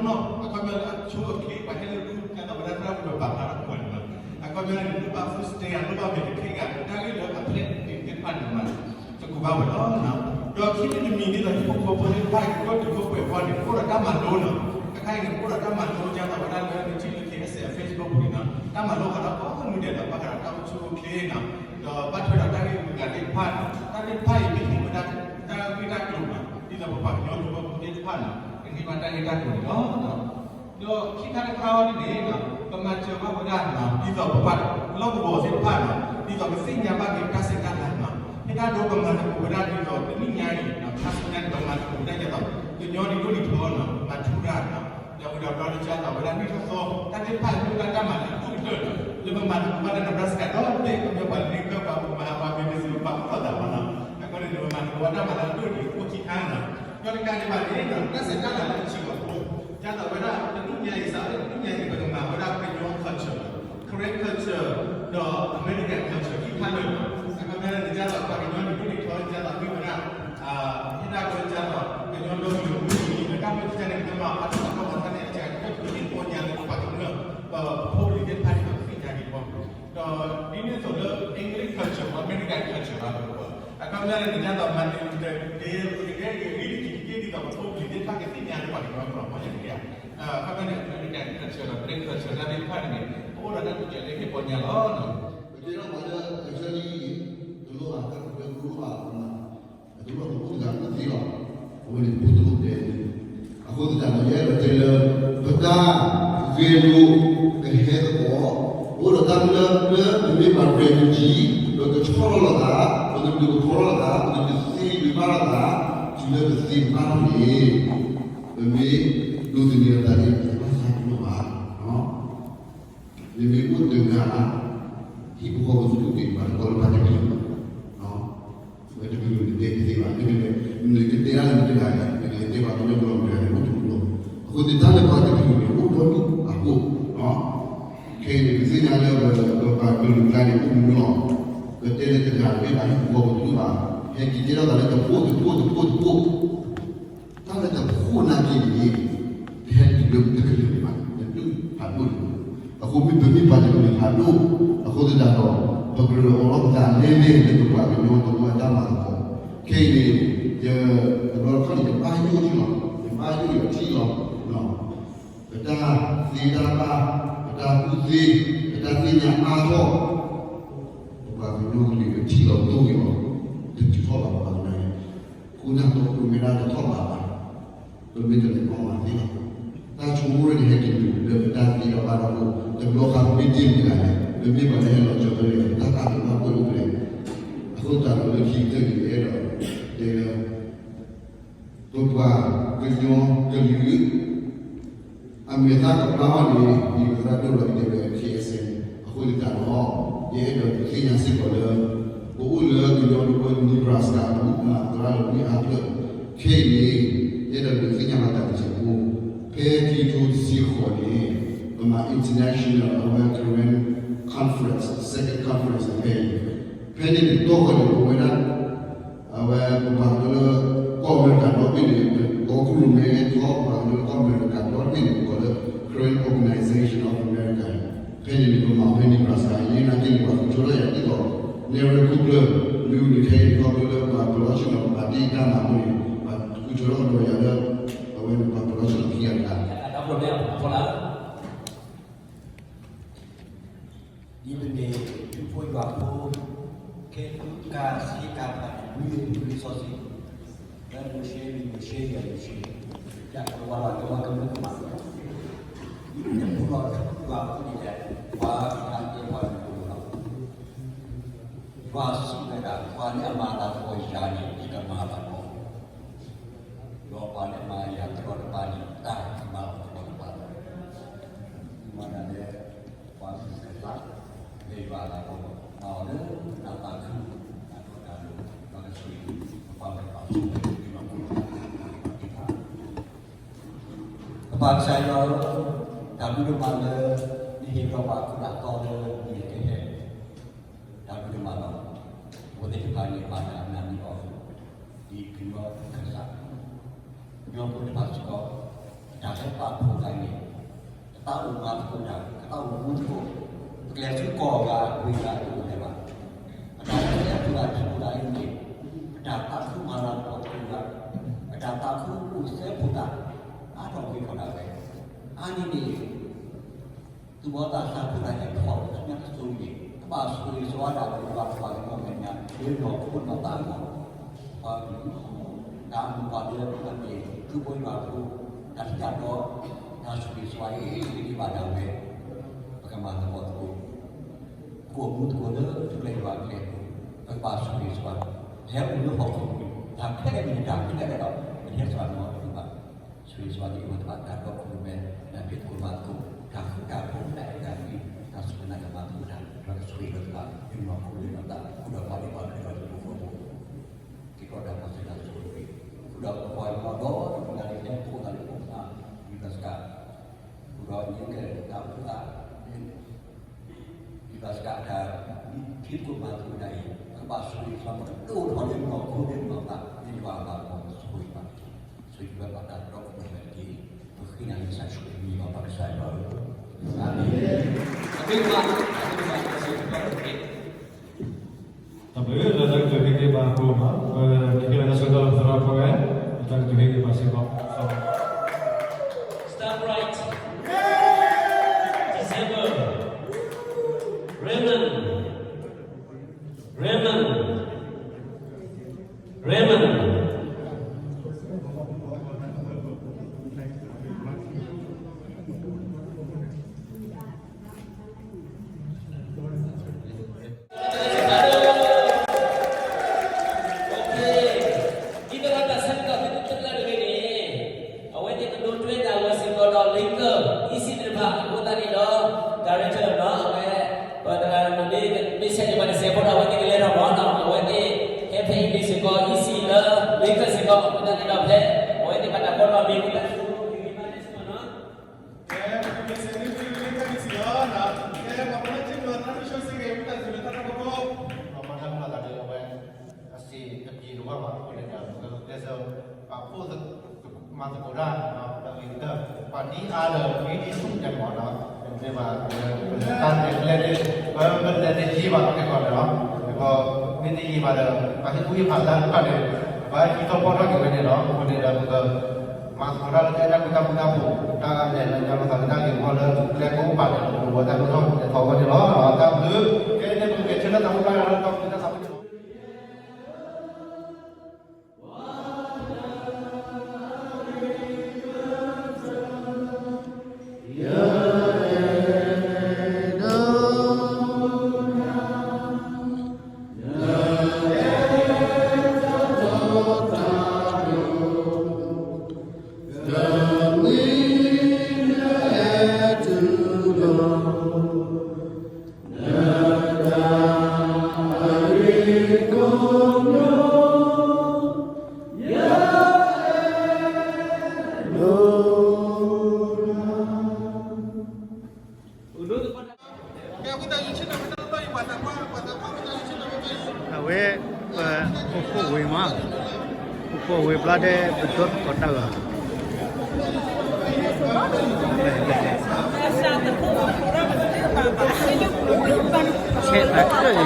အခီပညီလၢအဆိအချ့ ပှၤဟဲလၢဒူ ဒ်သိးဝဲဒၣ်သရၣ်မုၣ်ဒီးပာ်ဖျါထီၣ်ပှၤန့ၣ်လီၤ. အခီပညီန့ၣ် ဒူဘၣ် food stamp ဒူဘၣ်မဲာ်တခ့ဂၤ တၢ်ဂ့ၢ်လၢအဖျဲးန့ၣ်သ့ၣ်တဖၣ်န့ၣ်မး တကူးဘၣ်ဝဲလီၤ. ဒီးခံမံၤတမံၤဒ်သိး ဟံၣ်ဖိဃီဖိသ့ၣ်တဖၣ် ကီၢ်တူၢ်ခိၣ်ပှဲၤဖီန့ၣ် အိၣ်ဒီးတၢ်မၤလိနီၤ. အခါအံၤန့ၣ် အိၣ်ဒီးတၢ်မၤလိ ဒ်သိးဝဲဒၣ်လၢနထံၣ်လၢ K S L Facebook ပူၤန့ၣ်နီၤ တၢ်မၤလိဟးထီၣ်ကိးမုၢ်ဒဲးဒီး ဘၣ်ဃးဒီးတၢ်အိၣ်ဆူၣ်အိၣ်ချ့နီၤ ဒီးဘၣ်ထွဲဒီးတၢ်ဂ့ၢ်ဂုၤဂၤသ့ၣ်တဖၣ်နီၤ တၢ်သ့ၣ်တဖၣ်အံၤ မ့ၢ်ဟ့ၣ်ဝဲဒၣ်တၢ်ဂ့ၢ်တၢ်ကျိၤနီၤ ဒ်သိးပပှၤကညီတဝၢပူၤသ့ၣ်တဖၣ်နီၤ ကန့ၢ်ဘၣ်တၢ်ဂ့ၢ်တၢ်ကျိၤန့ၣ်လီၤ. ဒီးခံခါတခါအံၤန့ၣ် ပမၤစၢၤဘၣ်ဝဲဒၣ်နီၤ ဒ်သိးပပှၤလီၢ်ကဝီၤသ့ၣ်တဖၣ်နီၤ ဒ်သိးကသ့ၣ်ညါဘၣ်က့ၤတၢ်ဆဲးတၢ်လၤနီၤ ဖဲတၢ်ဒိပမၤသကိးဝဲဒၣ်ဒ်သိးတနံၣ်ညါအံၤ ခါဆူညါန့ၣ် ပမၤသကိးဝဲဒၣ်ဒ်သိး ကညီဒ်ဒိၣ်ဒ်ထီနီၤ မၤထူတၢ်နီၤ ဒီးဝံၤဒီးဘျီဒ်သိးဝဲဒၣ်နံၣ်ထီၣ်သီ တၢ်သ့ၣ်တဖၣ်န့ၣ် မ့ၢ်ဝဲဒၣ်တၢ်မၤလၤအဒိၣ်ကတၢၢ်နီၤ လၢပမၤသကိးဘၣ်လၢ Nebraska ဒီးသ့ၣ် ကမ့ၢ်ပှၤလၢန့ၣ်ကၢၢ်ပှၤပမၤဟးပှၤမ့ၢ်န့ၣ်စ့ၢ်ကီးပာ်ဖှိၣ်ထီၣ်သးမးနီၤ အဃိန့ၣ် ပမၤသကိးဘၣ်တၢ်မၤလၤအဒိၣ်န့ၣ် အိၣ်ခံခါနီၤ ဒီးတကးဒံးဘၣ်န့ၣ် တၢ်ဆဲးတၢ်လၤလၢပထံၣ်အီၤဖိ ဒ်သိးဝဲဒၣ်တနံၣ်ညါအံၤ စးထီၣ်တနံၣ်ညါအံၤ ပကမၤဝဲဒၣ်ကညီ culture, Karen culture ဒီး American culture ခံခါလၢာ်နီၤ အခီပညီန့ၣ် ဒ်သိးပှၤကညီန့ၣ် ဒ်သိးထီဒ်သိးမ့ၢ်ဝဲဒၣ် ဟ့ၣ်ဒၣ်ဝဲဒ်သိး ကညီဒီကလုာ်အမုၢ်နံၤ ဒီးတၢ်မ့ၢ်တၢ်န့ၣ် ကမၤအါထီၣ်အသီပှၤတဖၣ်န့ၣ် အကဲတၢ်ပညိၣ်ပီညါလၢပှၤကမျၢၢ် ပဖိပလံၤသ့ၣ်တဖၣ်န့ၣ် ဒီးကသ့ၣ်ညါက့ၤအီၤ ဒီးဒ်န့ၣ်အသိးလၢ English culture ပှၤ American culture ဘၣ် အခီပညီန့ၣ် ဒ်သိး Martin Luther Day အဂ့ၢ် ဂ့ၢ်တက့ၢ်တက့ၢ် ဒ်သိးပဖိပလံၤသ့ၣ်တဖၣ်ကသ့ၣ်ညါလၢပှၤကညီ ကညီဖိန့ၣ်တက့ၢ် အခီပညီန့ၣ် American culture ဒီး Black culture တၢ်သ့ၣ်တဖၣ်န့ၣ် ပအိၣ်ဒီးတၢ်ကူၣ်ကဲလၢဟ့ၣ်ပီညါလီၤ. ပတဲထီၣ်ပှၤလၢ culture လံ တလိၣ်ဘၣ် တၢ်ကပၢကလိဘၣ် တလိၣ်တအိၣ်တဂၤအိၣ်သ့လီၤ. အဝဲန့ၣ် ပတလိၣ်တဲန့ၣ် အဃိသတးဒီး ယအဲၣ်ဒိးတဲလၢ ပတၢ်ဂဲၤလိာ်ကဟဲသကိး အိၣ်ဒီးတၢ်လၢလၢပမ့ၢ်ပှၤ refugee ပကဆီၣ်လီၤလိာ်သး ပကဒုးကဖီလီၤလိာ်သး ပကဒုးသ့ဒုးဘၣ်လိာ်သး တုၤလၢပသ့ဘၣ်န့ၣ် ပမ့ၢ်ဒိးသန့ၤအသးန့ၣ် ပတဘၣ်သးပ့ၤနီၣ်ဘၣ် မ့မ့ၢ်အိၣ်တဂၤ ဟံၣ်ဖိဃီဖိသ့ၣ်တဖၣ် ပှၤတကီလၢပှၤတကလုာ် ဝဲတကလုာ်န့ၣ်တဲတသ့ဘၣ် မ့မ့ၢ် နကတဲဒၣ်လၢမတၤတဂၤလဲၣ် နကလဲၤတဲပှၤကညီတဂၤမတၤတဂၤန့ၣ် အိၣ်တကလုာ်လီၤ. အဃိသတးလၢပှၤတကလုာ်န့ၣ် အိၣ်ဒီဒူၣ်အဃိ ခဲအံၤန့ၣ် ပသ့ၣ်ညါလၢ ပပှၤကလုာ်ကျါန့ၣ် အိၣ်မုာ်လီၤ. ပတဲလၢတဂၤတမ့ၢ်ဘၣ် ဟံၣ်ဖိဃီဖိတဖုဘၣ် ဟဲက့ၤတဲထီၣ်သးလၢတဖိတဖိတဖိတဖိ တၢ်လၢတဖိနာ်က့န့ၣ် တဟဲတုၤလၢတကလုာ်ဘၣ် တဒူၣ်ဖးဒိၣ်န့ၣ်လီၤ. အဃိမ့ၢ်ပမ့ၢ်ပှၤတကလုာ်ဖးဒိၣ် အဃိသတးဒီး ပကြၢးအိးထီၣ်ပသးလဲၤလဲၤလၢပပှၤကညီတဝၢအတၢ်မၤသကိး ခဲအံၤန့ၣ် ယ တဘျီတခီၣ်န့ၣ် ယဘၣ်ယိၣ်ထံလီၤ ယဘၣ်ယိၣ်ယထံလီၤ ပတၢ်သ့တၢ်ဘၣ် ပတၢ်ကူၣ်သ့ ပတၢ်သ့ၣ်ညါအါထီၣ် ပပှၤကညီကလုာ်ကထံၣ်လီၤတိၢ်က့ၤအီၤ တထံၣ်ထီၣ်ဘၣ်ပှၤကညီန့ၣ် ဃိနၢ်သီပမ့ၢ်ဒၣ်တထီၣ်ဘၣ်ဘၣ် ပမ့ၢ်တလဲၤမၤမၤသ့လီၤ. တၢ်ဆိကမိၣ်န့ၣ်ဟဲက့ၤတုၤလၢပတၢ်သ့ဒီးဘၣ်ဒီး တဘျီဃီပမ့ၢ်တ့ၢ်မတၤလဲၣ် ပမ့ၢ်ပှၤလၢဟဲလီၤကၠီၤဖဲလဲၣ် တၢ်သးတဘၣ်ပှဲၤအိၣ်ဖဲလဲၣ် အဃိသတးဒီးလၢခံကတၢၢ်န့ၣ် ယအဲၣ်ဒိးတဲလၢ ပပှၤကညီကလုာ် အမဲာ်သၣ်ကပျၢ်ဘၣ်န့ၣ် ဒ်ပသရၣ်ဒိၣ်လီၤတဲဝဲ K S N အဃိသတးဒီး ယအဲၣ်ဒိးဒုးသ့ၣ်ညါစ့ၢ်ကီးလၢ ပအိၣ်လၢကညီတဝၢ Nebraska အပူၤ သရၣ်လၢဝံအါဖျၢၣ် ခဲအံၤန့ၣ် ယအဲၣ်ဒိးဒုးသ့ၣ်ညါဘၣ်တၢ်တစဲးဖိ ဖဲခံကထိတဆံဃိးန့ၣ် ပမၤ international အဝဲ Karen conference second conference ဖဲအံၤ ဖဲန့ၣ်တဘျီဃီန့ၣ် ပဝဲဒၣ် အဝဲပပှၤကညီလၢကီၢ်အမဲရကၤဒီဘ့ၣ်န့ၣ် ပကိးကရူၢ်မဲထီၣ်ပှၤကညီလၢကီၢ်အမဲရကၤဒီဘ့ၣ်န့ၣ် ပကိးလၢ Karen Organization of America ဖဲန့ၣ်န့ၣ် ပမၤဝဲ Nebraska ယဲနာ်က့န့ၣ် ပှၤဃုထၢထီၣ်ယၤဒ်သိး နဲၣ်ရွဲၣ်ခိၣ်ကျၢၢ် မ့ၢ်ဝံၤန့ၣ်ခဲအံၤန့ၣ် ခီဖျိလၢပှၤပလီၢ်ဆ့ၣ်နီၤ ပှၤတ့ၢ်တၢ်မၤအဃိန့ၣ် ပှၤဃုထၢထီၣ်ကဒီးယၤလၢ အဝဲန့ၣ်ပှၤပလီၢ်ဆ့ၣ်နီၤခံဂၤတဂၤ ဒ်ပမ့ၢ်ဒူဖိယွၤဖိ ခဲအံၤကစ့ကၤပၤန့ၣ် မုၢ်လၢ်မုၢ်လၢ်စီဆှံ လၢမိၤၡ့မံၤ မိၤၡ့ယဲၢ်မိၤၡ့ ယၤကဝါဘၣ်ကဝါကမၢကမၣ် ဒ်ပမ့ၢ်ဒူဖိယွၤဖိန့ၣ်လဲၣ် ပှၤအါတဲပှၤလူၤလီၤ ယွၤစံးဝဲဒၣ် ပှၤလၢအမၤတၢ်သကိးယၤန့ၣ် ယကမၤလီၤကီး ဒီးပှၤလၢအမၤယၤတရီတပါန့ၣ် တၢ်ကမၤလီၤတရီတပါလီၤ. မၤတၢ်လၢ ပှၤမုၢ်ကသး လၢယွၤအလၤကပီၤ မၤအီၤလၢတၢ်သးခု တၢ်တီတၢ်လိၤ တၢ်ကဆိၣ်ဂ့ၤ ပပာ်ဝဲပာ်ဆိဝဲ ပပာ်ကစၢ်ယွၤဧၢ, တၢ်ဘျုးဒိၣ်မးလၢ နဟ့ၣ်လီၤပှၤအခိၣ်အသးလၢ နကဟဲ တၢ်ဘျုးဒိၣ်မးလီၤ. အဝဲသ့ၣ်တဖၣ်န့ၣ် ဘၣ်တၢ်နာ်န့ၢ်အီၤ ဒ်ကညီကစၢ် ကညီဖိတဖၣ်စ့ၢ်ကီး တၢ်လၢပာ်ဖှိၣ်သးန့ၣ် ပသးအိၣ်မၤသကိးတၢ်, ပသးအိၣ်မူသကိး, ပကလဲၤဆူကီၢ်ဂၤဝ့ၢ်ဂၤတအိၣ်လၢၤဘၣ်. ပတၢ်လၢပာ်ဖှိၣ်သးထံၣ်ဖှိၣ်သးအံၤန့ၣ် ပတၢ်သးခုမၤလၤကပီၤသကိးသး, ပတၢ်သးခုအိၣ်စဲဖှိၣ်သး အါထီၣ်ဂ့ၤထီၣ်ဒၣ်ဝဲ. အါန့ၢ်န့ၣ် သူၣ်ဘီသးစၢ်ဖိသးဟဲထီၣ်ဆူညါတစိၤန့ၣ် ကဘၣ်ဆိၣ်ဂ့ၤဆိၣ်ဝါဒၣ်ပှၤကိးဂၤဒဲးန့ၣ် လၢနီၢ်ခိနီၢ်သးအဂီၢ်, ပှၤကလုာ် တၢ်မုၢ်ပှၤလၢအမ့ၢ် ကုဖိယွၤဖိ တၢ်ထံၣ်တၢ်တီ တၢ်ဆိၣ်ဂ့ၤဆိၣ်ဝါအံၤ ကဒံးဘၣ်ဒၣ်ဝဲ, ပကမၤသကိးသကိး, ပကအိၣ်မူသကိးလၢထူၣ်ဖျဲးယွၤအကျဲ, ပကဘၣ်ဆိၣ်ဂ့ၤဆိၣ်ဝါ, ပဟဲအိၣ်လၢဟီၣ်ခိၣ်ပူၤ, တၢ်ခဲလၢာ်န့ၣ် တၢ်ခဲလၢာ်ဒီး ပဟဲစိာ်နီၣ်ထီၣ်ဘၣ် ဆိၣ်ဂ့ၤဆိၣ်ဝါသ့ၣ်တဖၣ် တၢ်ဒီခိၣ်ရိၣ်မဲ တၢ်ဖံးသကိးမၤသကိး တၢ်ဃူတၢ်ဖိး တၢ်အဲၣ်တၢ်ကွံ တၢ်စူၢ်တၢ်နာ်ကမၤသကိးတၢ် ဒီးကဆိၣ်ဂ့ၤဒီးတဖၣ် ယနီၢ်ခိလၢနီၢ်သး ဃုာ်ဒီးပှၤဒ့ပှၤကလုာ်ဒီးတၢ်ဖိဖိ က့ၤထီၣ်တၢ်ပှၤစၢၤတၢ်ဆိၣ်ဂ့ၤ ဃုာ်ဒီးပှၤယွၤဒီးတကနၣ်လၢဟဲခိၣ်သးလၢ ဒုၣ်ဒါစကၤ ဃုာ်ဒီးယကဲတၢ်ဖိသၣ် ဒုၣ်ဒါစကၤအတၢ်ဖံးသကိးမၤသကိးတၢ်အံၤ ကဘၣ်ဆိၣ်ဂ့ၤဆိၣ်ဝါ ဒိၣ်ထီၣ်လၢနီၢ်ခိလၢနီၢ်သး လၢယွၤအဘၣ်အဂီၢ် ဆိၣ်ဂ့ၤဘၣ် ဆိၣ်ဂ့ၤဘၣ်ပှၤတၢ်ဒီခိၣ်ရိၣ်မဲတက့ၢ်. ပဃ့နၤလၢကစၢ်ယ့ၣ်ၡူးခရံာ်အမံၤလီၤ ပၢ်ကစၢ်ယွၤဧၢ, အၤမ့ၣ်. တၢ်ဘျုးလၢတၢ်ကတိၤဟ့ၣ်ဂံၢ်ဘါအဃိ, ပကဟ့ၣ်လီၤတၢ်ဆိၣ်ဂ့ၤလၢပသရၣ်ဖိဝဲ, လၢတၢ်ကတိၤဟ့ၣ်ဂံၢ်ဘါစ့ၢ်ကီး. Star Bright, December, Raymond, Raymond, Raymond. ဒ်သိးတၢ်ဆၢကတီၢ်သုတလၢတဂ့ၤန့ၣ်, အဝဲသ့ၣ်ကဒိးတွဲတၢ်ဝဲစ့ၢ်ကီးဒီး Lincoln E C သ့ၣ်တဖၣ်အဃိသတးန့ၣ်ဒီး director နီၤ အဝဲ ပှၤတဂၤမ့ၢ်မ့ၢ်ဆဲးန့ၣ် ပှၤတစဲးဖိဒီး အဝဲသ့ၣ်ကလဲၤထီၣ်မးနီၤ အဝဲသ့ၣ်ဟဲဖဲအံၤမ့ၢ်စ့ၢ်ကီး E C လၢ Lincoln စ့ၢ်ကီး အဃိသတးန့ၣ်ဒီးဖဲ အဝဲသ့ၣ်ဘၣ်တၢ်ကိးထီၣ်မ့ၢ်ဝံသးစူၤ က့ၤမ့ၢ်ဘၣ်န့ၣ်စ့ၢ်ကီးနီၤ ကဲ ပမ့ၢ်စ့ၢ်န့ၣ် မ့ၢ်ဝံသးန့ၣ်စ့ၢ်ကီးနီၤ ကဲ ပှၤမ့ၢ်ထံၣ်မ့ၢ်သးမ့ၢ်ဆှၢစ့ၢ်ကီး ဝံသးစူၤလၢတၢ်တၢ်ဖိကိး ပှၤမ့ၢ်ထံၣ်မ့ၢ်သးဒီးအဝဲ အစ့အပျ့ၤတဝၢ်ဘၣ်အဃိန့ၣ်ဒီး ပကကျဲးစၢး ပာ်ဖှိၣ် မၤသကိးတၢ် ဒီးလံာ်ကတၢၢ် ပှၤဒ်အါဒီး မ့ၢ်ဒ်ဆူၣ်ကဲမ့ၢ်နီၤ မ့ၢ်ဘၣ် တၢ်လဲၤကျဲန့ၣ် ပမ့ၢ်လဲၤတယံာ်ဘၣ်ကဲကီးန့ၣ်လီၤ မ့ၢ်တယံာ်ဘၣ်ဒီး ပှၤဟ့ၣ်ကူၣ်ဟ့ၣ်ဖးတၢ်တဖၣ်န့ၣ် ပှၤဟံးထီၣ်ဖီၣ်ထီၣ်က့ၤဝဲန့ၣ်လီၤ အဃိန့ၣ်ဒီး ပက မၤသကိးတၢ်လၢတၢ်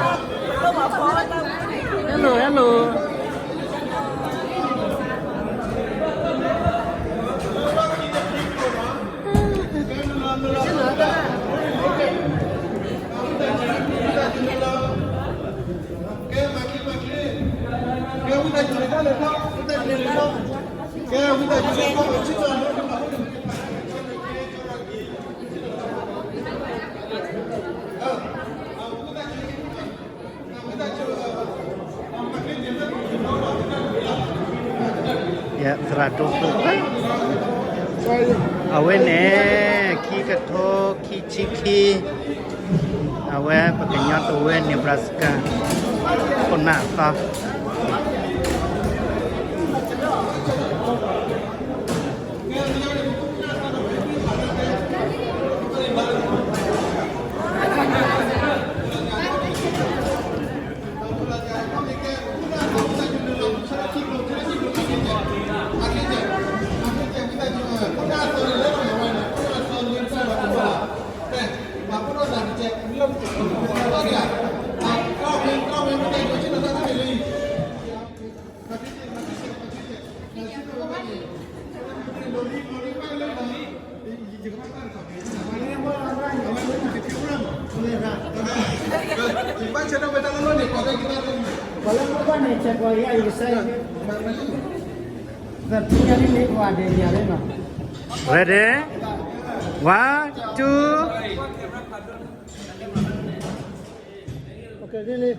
အဲၣ်တၢ်ကွံတၢ်ဃူတၢ်ဖိး တၢ်လဲၤလၢညါလိာ်သးလၢတၢ်ဂ့ၢ်ဝီလၢကျဲကိးဘၣ်န့ၣ် ပကဝီၤတၢ်မုၢ်ထီၣ်ကထီဘိန့ၣ်လီၤ တၢ်ဘျုး ကဲန့ၣ် ပကကဲဆၢလၢတၢ်အိၣ်ဖျါလၢတၢ်အိၣ်ဖျါတၢ်သးဝံၣ်န့ၣ်လီၤ အဝဲ ပ အိၣ်ဖှိၣ်ဝ့ၤမး, အိၣ်ဖှိၣ်ဝ့ၤဘျီဒီး ပဒိသကိးတၢ်လီၤ. ဆဲးသးခဲလၢာ်န့ၣ်, hello hello. ယသရၣ်ဒိၣ်ဖိခွါ, အဝဲန့ၣ် ခံကထိခံဆံခံ, အဝဲပကညီတဝဲ Nebraska ခိၣ်နၢ်သီ ဝံသးစူၤ ပှၤလၢပှၤန့ၣ် ဆဲးကွၢ်ယၤ ယကစဲး သထံယၤန့ၣ် ကွၢ်ဒဲးယၤန့ၣ်နီၤ. Ready? One, two. Okay, really.